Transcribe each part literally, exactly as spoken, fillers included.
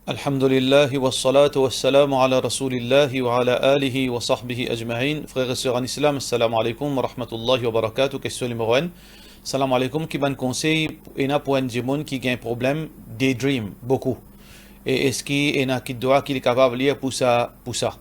Alhamdulillah, wassalatu wassalamu ala Rasulillah wa ala alihi wa sahbihi ajma'in. Frer e ser an Islam, assalamu alaikum wa rahmatullahi wa barakatuh. Kestion nimero enn. Salam alaikum, ki bann konsey ena pou enn dimoun ki gagn problem daydream boukou? E eski ena ki dwa ki li kapav lir pou sa, pou sa?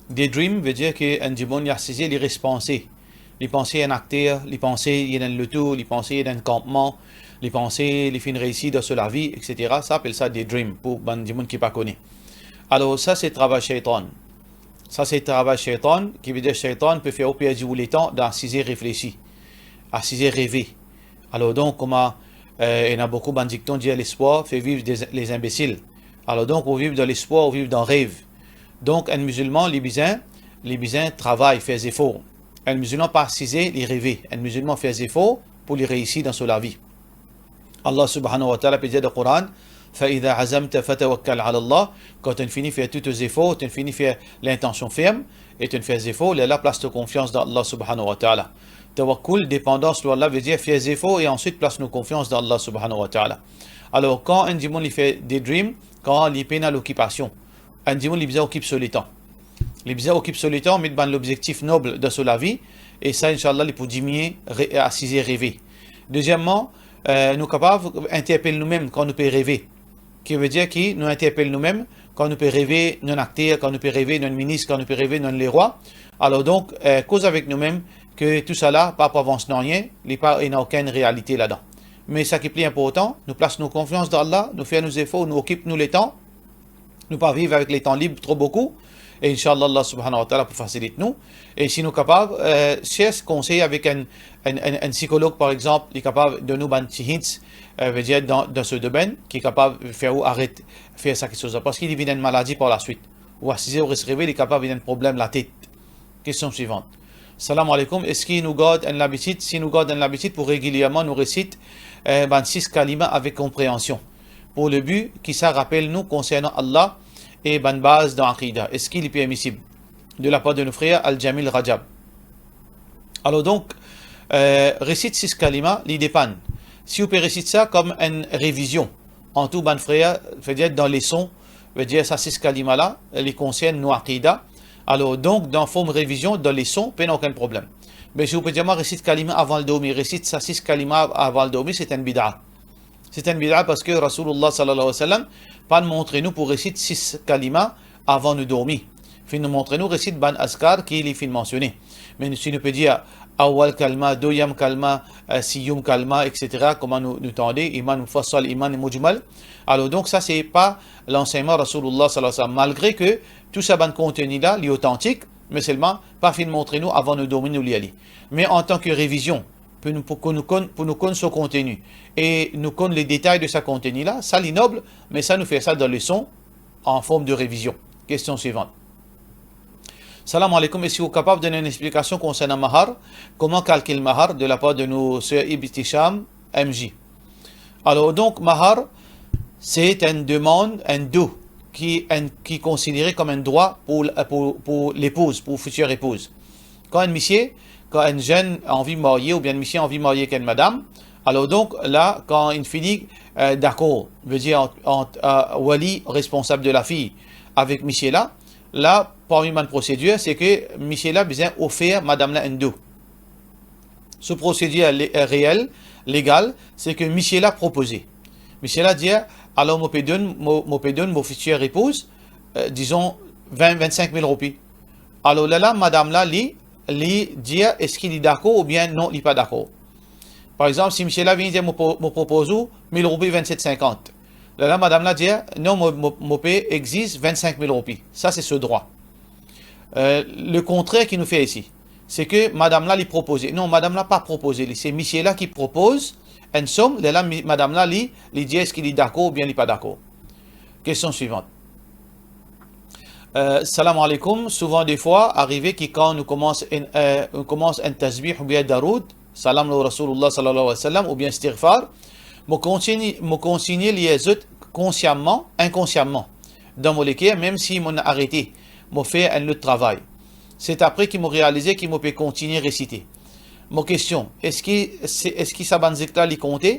Daydream vedir ki enn dimoun li asize, li res panse. Li panse enn akter, li panse li ena enn loto, li panse li ena enn kanpman, li panse li finn reisi dan so lavi, et cetera. Sa apel sa daydream pou bann dimoun ki pa kone. Alor, sa se travay sheytan. Sa se travay sheytan, ki vedir sheytan pe fer ou perdi ou letan dan asize reflesi, asize reve. Alor donk, kouma, eh, ena boukou bann dikton dir, lespwar fer viv de, les inbesil. Alor donk, ou viv dan lespwar, ou viv dan rev. Donk, enn mizilman, li bizin, li bizin travay, fer zefor. Enn mizilman pa asize, li reve. Enn mizilman fer zefor pou li reisi dan so lavi. Allah subhanahu wa ta'ala pe dir dan Koran, "Fa idha azamta fatawakkal ala Allah." Kan to'nn fini fer tou to zefor, to'nn fini fer lintansion ferm, e to'nn fer zefor, lerla plas to konfians dan Allah subhanahu wa ta'ala. Tawakkul, depandans lor Allah, vedir fer zefor e answit plas nou konfians dan Allah subhanahu wa ta'ala. Alor, kan enn dimoun li fer daydream, kan li pena lokipasion, enn dimoun li bizin okip so letan. Li bizin okip so letan, met bann lobzektif nob dan so lavi, e sa, inshallah, li pou diminie re-, asize reve. Dezieman, eh, nou kapav interpel noumem kan nou pe reve. Ki vedir ki nou interpel noumem kan nou pe reve nou enn akter, kan nou pe reve nou enn minis, kan nou pe reve nou enn lerwa. Alor donk, eh, koz avek noumem ki tousala pa pou avans nanye, li pa ena okenn realite ladan. Me sa ki pli inportan, nou plas nou konfians dan Allah, nou fer nou zefor, nou okip nou letan, nou pa viv avek letan lib tro boukou, e inshallah, Allah subhanahu wa ta'ala pou fasilit nou. E si nou kapav, eh, sers konsey avek enn, enn, enn, enn psikolog, par exanp, li kapav donn ou bann ti hints, eh, vedir dan, dan so domenn, ki kapav fer ou aret fer sa kiksoz la, parski li vinn enn maladi par laswit. Ou asize, ou res reve, li kapav vinn enn problem latet. Kestion swivant. Salam alaikum, eski nou gard enn labitid? Si nou gard enn labitid pou regilierman nou resit, eh, bann sis kalima avek konpreansion, pou le bi ki sa rapel nou konsernan Allah e bann baz dan akida, eski li permisib? De lapar de nou frer Al-Jamil Rajab. Alor donk, eh, resit sis kalima, li depann. Si ou pe resit sa kom enn revizion, an tou bann frer, vedir dan leson, vedir sa sis kalima la, li konsern nou akida. Alor donk, dan form revizion, dan leson, pena okenn problem. Me si ou pe dir mwa, resit kalima avan al dormi, resit sa sis kalima avan al dormi, se enn bid'a. Se enn bid'a parski Rasoulullah sallallahu alayhi wa sallam pa'nn montre nou pou resit sis kalima avan nou dormi. Finn montre nou resit bann azkar ki li finn mansione. Me si nou pe dir awal kalma, doyam kalma, eh, siyum kalma, et cetera, kouma nou, nou tande, iman mufassal, iman mujmal. Alor donk, sa se pa lansegnman Rasoulullah sallallahu alayhi wa sallam, malgre ke tou sa bann konteni la, li otantik, me selman pa finn montre nou avan nou dormi nou lir li. Me antan ki revizion, pou nou, pou, pou nou konn, pou nou konn so konteni, e nou konn le detay de sa konteni la, sa li nob, me sa nou fer sa dan leson, an form de revizion. Kestion swivant. Salam alaikum, eski ou kapav donn enn explikasion konsernan mahar, kouma kalkil mahar, de lapar de nou ser Ibtisham M J. Alor donk, mahar, se enn demann, enn do, ki enn, ki konsidere kom enn drwa pou, pou, pou lepouz, pou fitir epouz. Kan enn misie, kan enn zenn anvi marye, oubien enn misie anvi marye ek enn madam, alor donk la, kan inn fini, eh, dakor, vedir ant, ant, eh, wali, responsab de lafiy, avek misie la, la, parmi bann prosedir, se ke misie la bizin ofer madam la enn do. So prosedir le-, eh, reel, legal, se ke misie la propoze. Misie la dir, alor mo pe donn, mo, mo pe donn mo fitir epouz, eh, dizon, vin, vinn-sink mil roupi. Alor lerla, madam la, li, li dir eski li dakor oubien non, li pa dakor. Par exanp, si misie la vini dir, mo pro-, mo propoz ou mil roupi, vinn-set sinkant. Lerla, madam la dir, non, mo, mo, mo pe exiz vinn-sink mil roupi. Sa se so drwa. Eh, le kontrer ki nou fer isi, se ke madam la, li propoze. Non, madam la pa propoze li, se misie la ki propoz enn som, lerla mi-, madam la, li, li dir eski li dakor oubien li pa dakor. Kestion swivant. Eh, salam alaikum. Souvan defwa arive ki kan nou koumans enn, eh, nou koumans enn tasbih oubien daroud, salam lor Rasoulullah sallallahu alayhi wa sallam, oubien istighfar, mo kontigne, mo kontigne lir zot konsiaman, inkonsiaman, dan mo leker, mem si mo'nn arete, mo fer enn lot travay. Se apre ki mo realize ki mo pe kontigne resite. Mo kestion, eski se, eski sa bann zikr la li konte?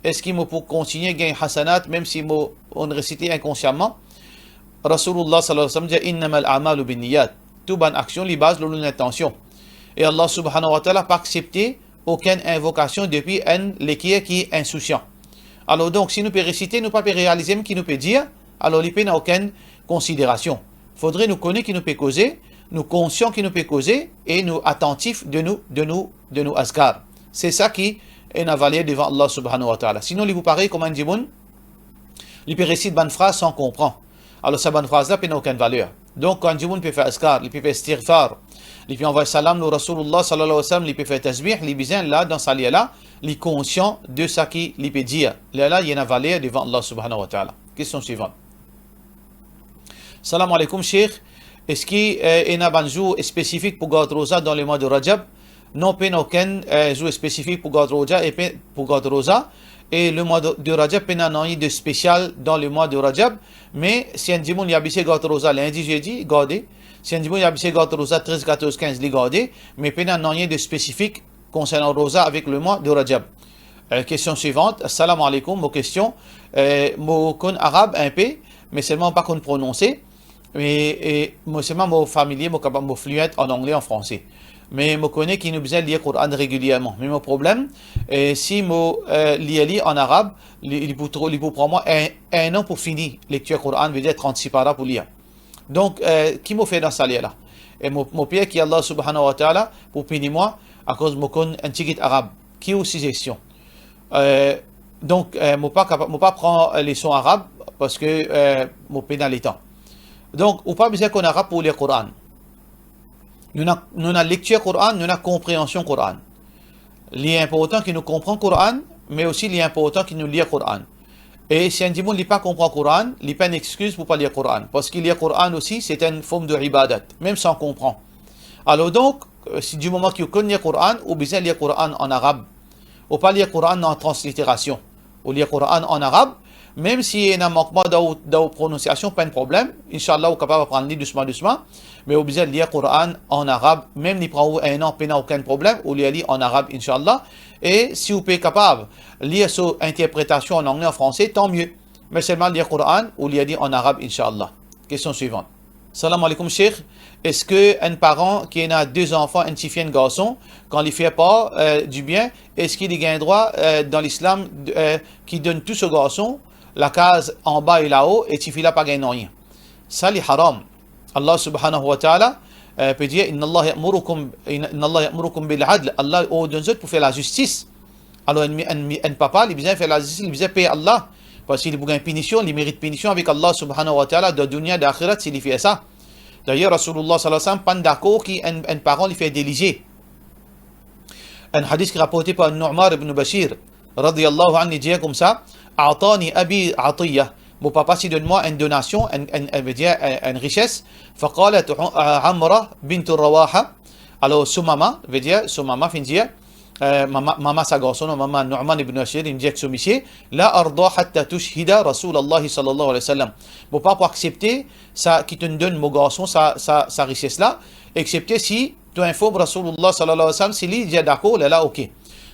eski mo pou kontigne gagn hasanat, mem si mo, mo'nn resite inkonsiaman? Rasoulullah sallallahu alayhi wa sallam dir, "Innamal a'malu binniyat." Tou bann aksion, li baz lor nou lintansion. E Allah subhanahu wa ta'ala pa aksepte okenn invokasion depi enn leker ki insousyan. Alor donk, si nou pe resite, nou pa pe realize mem ki nou pe dir, alor li pena okenn konsiderasion. Fodre nou kone ki nou pe koze, nou konsian ki nou pe koze, e nou atantif de nou, de nou, de nou azkar. Se sa ki ena valer devan Allah subhanahu wa ta'ala. Sinon, li pou parey kouma enn dimoun, li pe resit bann fraz san konpran. Alor, sa bann fraz la pena okenn valer. Donk, kan enn dimoun pe fer azkar, li pe fer istighfar, li pe anvoy salam lor Rasoulullah sallallahu alayhi wa sallam, li pe fer tasbih, li bizin la, dan sa ler la, li konsian de sa ki li pe dir. Lerla, li ena valer devan Allah subhanahu wa ta'ala. Kestion swivan. Salam aleykoum, Sheikh. Eski, eh, ena bann zour spesifik pou gard roza dan lemwa de Rajab? Non, pena okenn, eh, zour spesifik pou gard roza e pe, pou gard roza. E lemwa de, de Rajab pena nanye de spesial dan lemwa de Rajab. Me si enn dimoun li abitie gard roza lindi, zedi, garde. Si enn dimoun li abitie gard roza trez, katorz, kinz, li garde. Me pena nanye de spesifik konsernan roza avek lemwa de Rajab. Eh, kestion swivan. Salam aleykoum. Mo kestion, eh, mo konn arab inpe, me selman mo pa konn prononse. Me, e, mo selman mo familie, mo kapav, mo fluent an angle, an franse. Me mo kone ki nou bizin lir Koran regilierman. Me mo problem, eh, si mo, eh, lir li an arab, li, li pou tro, li pou pran mwa enn, enn an pou fini lektir Koran, vedir trant-sis para pou lir. Donk, eh, ki mo fer dan sa ler la? E mo, mo per ki Allah subhanahu wa ta'ala pou pini mwa akoz mo konn enn tigit arab. Ki ou sizestion? Eh, donk, eh, mo pa kapa-, mo pa pran, eh, leson arab parski, eh, mo pena letan. Donk, ou pa bizin konn arab pou lir Koran. Nou ena, nou ena lektir Koran, nou ena konpreansion Koran. Li inportan ki nou konpran Koran, me osi li inportan ki nou lir Koran. E si enn dimoun li pa konpran Koran, li pa enn exkiz pou pa lir Koran, parski lir Koran osi, se enn form de ibadat, mem san konpran. Alor donk, si di moman ki ou konn lir Koran, ou bizin lir Koran an arab. Ou pa lir Koran an transliterasion. Ou lir Koran an arab, mem si ena mankman dan ou, dan ou prononsiasion, pa enn problem. Inshallah, ou kapav aprann li dousman, dousman. Me ou bizin lir Koran an arab, mem li pran ou enn an, pena okenn problem, ou lir li an arab, inshallah. E si ou pe kapav lir so interpretasion an angle, an franse, tan mie. Me selman lir Koran, ou lir li an arab, inshallah. Kestion swivan. Salam aleykoum, Sheikh. Eski enn paran ki ena de zanfan, enn tifi, enn garson, kan li fer par, eh, dibien, eski li gagn drwa, eh, dan Lislam, eh, ki donn tou so garson lakaz anba e lao, e tifi la pa gagn nanye? Sa li haram. Allah subhanahu wa ta'ala, eh, pe dir, "Inna Allah ya'murukum, inna Allah ya'murukum bil adl." Allah ordonn zot pou fer lazistis. Alor, enn, enn, enn papa, li bizin fer lazistis, li bizin per Allah, parski li pou gagn pinision, li merit pinision avek Allah subhanahu wa ta'ala, dan dunia, dan axirat, si li fer sa. Dayer, Rasoulullah sallallahu alayhi wa sallam pa'nn dakor ki enn, enn paran li fer delizie. Enn hadis ki raporte par Nu'man ibn Bashir, radiyallahu anhu, li dir koumsa, "A'tani abi atiyah." Mo papa ti donn mwa enn donasion, enn, enn, enn, vedir, enn, enn rises. Faqalat Amra bint Rawaha. Alor, so mama, vedir, so mama finn dir, eh, mama, mama sa garson, non, mama Nu'man ibn Bashir, inn dir ek so misie, "La arda hatta tushhida Rasulallahi sallallahu alayhi wa sallam." Mo pa pou aksepte sa ki to'nn donn mo garson sa, sa, sa rises la, eksepte si to inform Rasoulullah sallallahu alayhi wa sallam, si li dir dakor, lerla oke.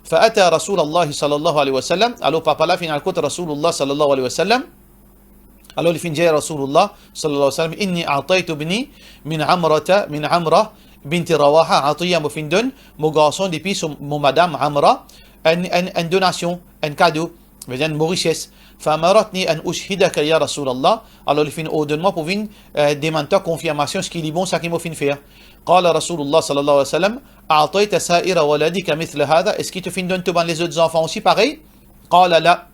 Fa ata Rasulallahi sallallahu alayhi wa sallam, alor papa la finn al kot Rasoulullah sallallahu alayhi wa sallam, alor li finn dir Rasoulullah sallallahu alayhi wa sallam, "Inni a'taytu ibni min Amrata, min Amra binti Rawaha atiyah." Mo finn donn mo garson depi so, mo madam Amra, enn, enn, enn donasion, enn kado, vedir enn mo rises. "Fa amaratni an ushhidaka ya Rasulallah." Alor li finn ordonn mwa pou vinn, eh, demann twa konfirmasion, eski li bon sa ki mo finn fer. Qala Rasulullah sallallahu alayhi wa sallam, "A'tayta sa'ira waladika mithla hadha?" Eski to finn donn to bann lezot zanfan osi parey? Qala la.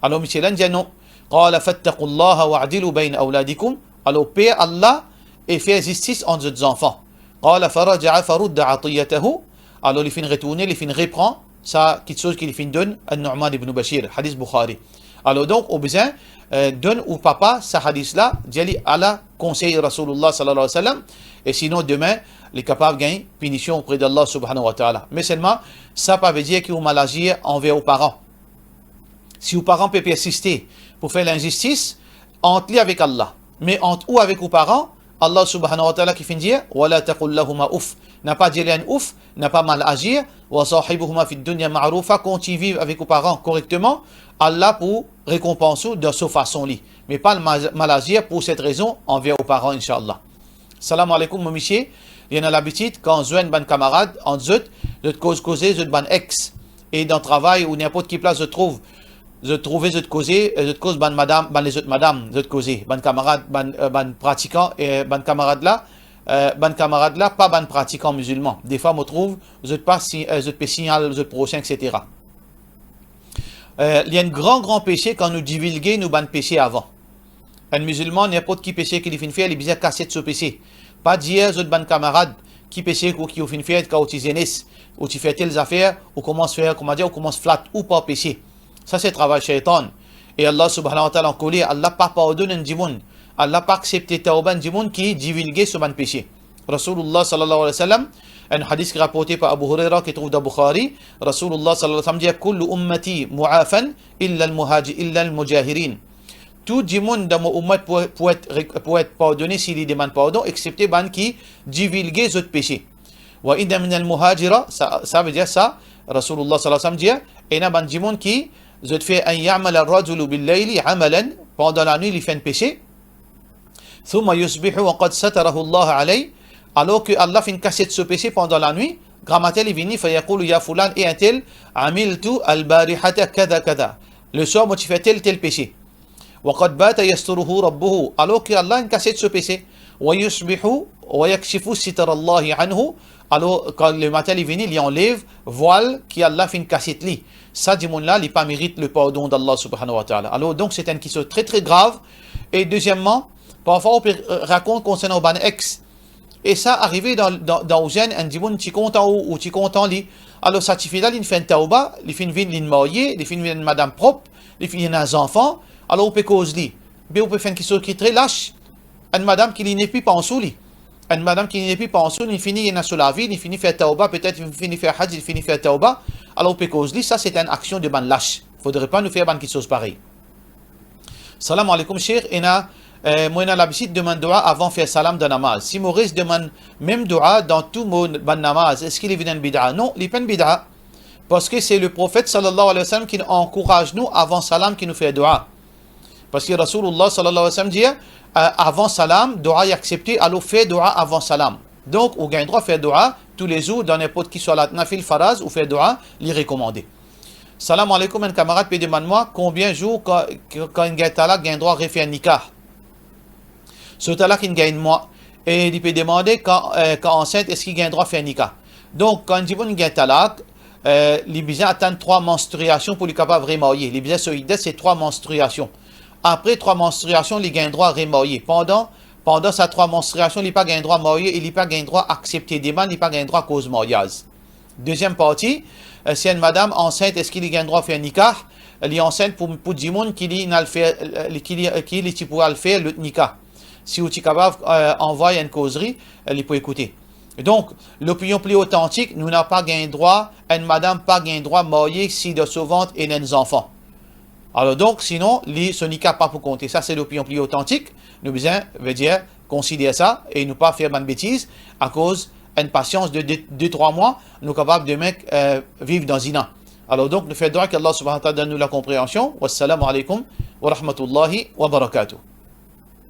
Alor misie la inn dir non. Qala, "Fattaqullaha wa'dilu bayna awladikum." Alor per Allah e fer zistis ant zot zanfan. Qala, "Faraja'a farudda atiyatahu." Alor li finn retourne, li finn repran sa kiksoz ki li finn donn An-Nu'man ibn Bashir. Hadis Bukhari. Alor donk, ou bizin, eh, donn ou papa sa hadis la, dir li ala konsey Rasoulullah sallallahu alayhi wa sallam, e sinon demin, li kapav gagn pinision opre de Allah subhanahu wa ta'ala. Me selman, sa pa vedir ki ou mal azir anver ou paran. Si ou paran pe persiste pou fer linzistis, ant li avek Allah. Me ant ou avek ou paran, Allah subhanahu wa ta'ala ki finn dir, "Wa la taqul lahuma uff." Napa dir li enn ouf, napa mal azir, wa sahibuhuma fid dunya ma'rufa, kan ou ti viv avek ou paran korekteman, Allah pou rekonpans ou dan so fason li, me pa mal, mal azir pou set rezon anver ou paran, inshallah. Salam aleykoum, mo misie, li ena labitid, kan zwenn bann kamarad ant zot, zot koz koze zot bann ex, e dan travay ou ninport ki plas zot trouv, zot trouve zot koze, e zot koz bann madam, bann lezot madam, zot koze, bann kamarad, bann, eh, bann pratikan, e bann kamarad la, eh, bann kamarad la, pa bann pratikan mizilman. Defwa mo trouv, zot pa si-, eh, zot pe signal zot prosin, et cetera. Eh, li enn gran, gran pese kan nou divilge nou bann pese avan. Enn mizilman, ninport ki pese ki li finn fer, li bizin kasiet so pese. Pa dir zot bann kamarad ki pese ou ki ou finn fer kan ou ti zenes, ou ti fer tel zafer, ou koumans fer, kouma dir, ou koumans flat ou par pese. Sa se travay seytan. E Allah subhanahu wa ta'ala ankoler, Allah pa pardonn enn dimoun, Allah pa aksepte tawba enn dimoun ki divilge so bann pese. Rasoulullah sallallahu alayhi wa sallam, enn hadis ki raporte par Abu Huraira, ki trouv dan Bukhari, Rasoulullah sallallahu alayhi wa sallam dir, "Kullu ummati mu'afan illa al-muhaji-, illa al-mujahirin." Tou dimoun dan mo ummat pou, pou et re-, pou et pardone si li demann pardon, exsepte bann ki divilge zot pese. "Wa inna minal muhajira", sa, sa vedir sa, Rasoulullah sallallahu alayhi wa sallam dir, ena bann dimoun ki zot fer, "An ya'mala ar-rajulu bil-layli amalan", pandan lanwit li fer enn pese, "thumma yusbihu wa qad satarahu Allah alayh", alor ki Allah finn kasiet so pese pandan lanwit, gramatin li vini, "fa yaqulu ya fulan", e intel, "amiltu al-barihata kadha kadha", leswar mo ti fer tel, tel pese. "Wa qad bata yasturuhu rabbuhu", alor ki Allah inn kasiet so pese. "Wa yusbihu wa yakshifu sitra Allahi anhu", alor kan lematin li vini, li anlev vwal ki Allah finn kasiet li. Sa dimoun la, li pa merit le pardon d'Allah subhanahu wa ta'ala. Alor, donk, se enn kiksoz tre, tre grav. E dezieman, parfwa ou pe, eh, rakont konsernan ou bann ex. E sa arive dan, dan, dan ou zenn, enn dimoun ti kontan ou, ou ti kontan li. Alor, sa tifi la, li finn fer enn tawba, li finn vinn, li marye, li finn vinn enn madam prop, li finn ena zanfan, alor ou pe koz li. Be ou pe fer enn kiksoz ki tre las. Enn madam ki li nepli pans ou li. Enn madam ki li nepli pans ou, li fini ena so lavi, li fini fer tawba, petet li fini fer haj, li fini fer tawba. Alor ou pe koz li, sa se enn aksion de bann las. Fodre pa nou fer bann kiksoz parey. Salam aleykoum, Sheikh. Ena, eh, mo ena labitid demann doua avan fer salam dan namaz. Si mo res demann mem doua dan tou mo bann namaz, eski li vinn enn bida? Non, li pa enn bida. Parski se Leprofet sallallahu alayhi wa sallam ki ankouraz nou avan salam ki nou fer doua. Parski Rasoulullah sallallahu alayhi wa sallam dir, eh, avan salam, doua li aksepte, alor fer doua avan salam. Donk, ou gagn drwa fer doua toulezour, dan ninport ki swa la nafil, faraz, ou fer doua, li rekomande. Salam aleykoum, enn kamarad pe demann mwa konbien zour kan, kan, kan inn gagn talak, gagn drwa refer nikah. So talak inn gagn enn mwa, e li pe demande kan, eh, kan ansint, eski gagn drwa fer nikah. Donk, kan enn dimoun gagn talak, eh, li bizin atann trwa manstriasion pou li kapav remarye. Li bizin so idda, se trwa manstriasion. Apre trwa manstriasion, li gagn drwa remarye. Pandan, pandan sa trwa manstriasion, li pa gagn drwa marye e li pa gagn drwa aksepte demann, li pa gagn drwa koz maryaz. Deziem parti, eh, si enn madam ansint, eski li gagn drwa fer nikah? Li ansint pou, pou dimoun ki li inn al fer, eh, ki li, ki li ti pou al fer lot nikah. Si ou ti kapav, eh, anvway enn kozri, eh, li pou ekoute. Donk, lopinion pli otantik, nou napa gagn drwa, enn madam pa gagn drwa marye si dan so vant ena enn zanfan. Alor donk, sinon, li, so nikah pa pou konte. Sa se lopinion pli otantik. Nou bizin, vedir, konsider sa e nou pa fer bann betiz, akoz enn pasians de de, de, trwa mwa, nou kapav demin, eh, viv dan zina. Alor donk, nou fer doua ki Allah subhanahu wa ta'ala donn nou lakonpreansion. Wassalamu aleykoum wa rahmatullahi wa barakatuh.